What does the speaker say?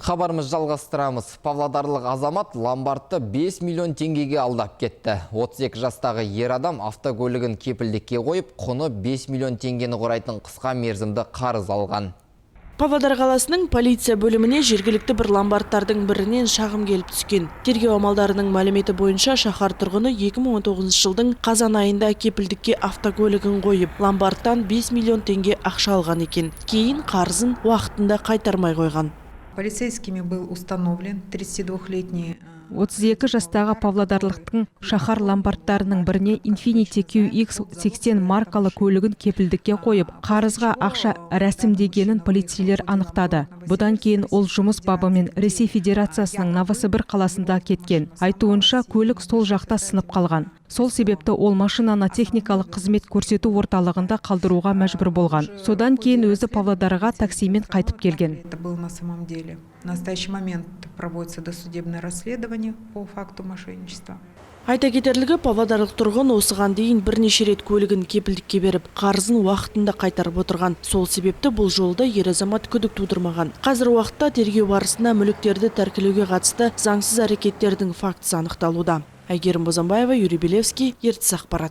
Хабарымызды жалғастырамыз. Павлодарлық азамат ломбардты 5 миллион теңгеге алдап кетті. 32 жастағы ер адам автокөлігін кепілдікке қойып, құны 5 миллион теңгені құрайтын қысқа мерзімді қарыз алған. Павлодар қаласының полиция бөліміне жергілікті бір ломбардтардың бірінен шағым келіп түскен. Тергеу амалдарының мәліметі бойынша, шаһар тұрғыны 2019 жылдың қазан айында кепілдікке автокөлігін қойып, ломбардтан 5 миллион теңге ақша алған екен. Кейін қарызын уақытында қайтармай қойған. Полицейскими был установлен 32-летний 32 жастағы павлодарлықтың шаһар ломбардтарының біріне Infiniti QX80 маркалы көлігін кепілдікке қойып, қарызға ақша рәсімдегенін полицейлер анықтады. Бұдан кейін ол жұмыс бабымен Ресей Федерациясының Новосібір қаласында кеткен. Айтуынша, көлік сол жақта сынып қалған. Сол себепті ол машинаны техникалық қызмет көрсету орталығында қалдыруға мәжбүр болған. Содан кейін өзі Павлодарға таксимен қайтып келген. Это было на самом деле. В настоящий момент проводится досудебное расследование по факту мошенничества. Айта кетерлігі, павлодарлық тұрғын осыған дейін бірнеше рет көлігін кепілдікке беріп, қарызын уақытында қайтарып отырған. Сол себепті бұл жолы да ер азамат күдік тудырмаған. Қазіргі уақытта тергеу барысында мүліктерді тәркілеуге қатысты заңсыз әрекеттердің фактісі анықталуда. Әйгерім Бозанбаева, Юрий Белевский, Ертіс ақпарат.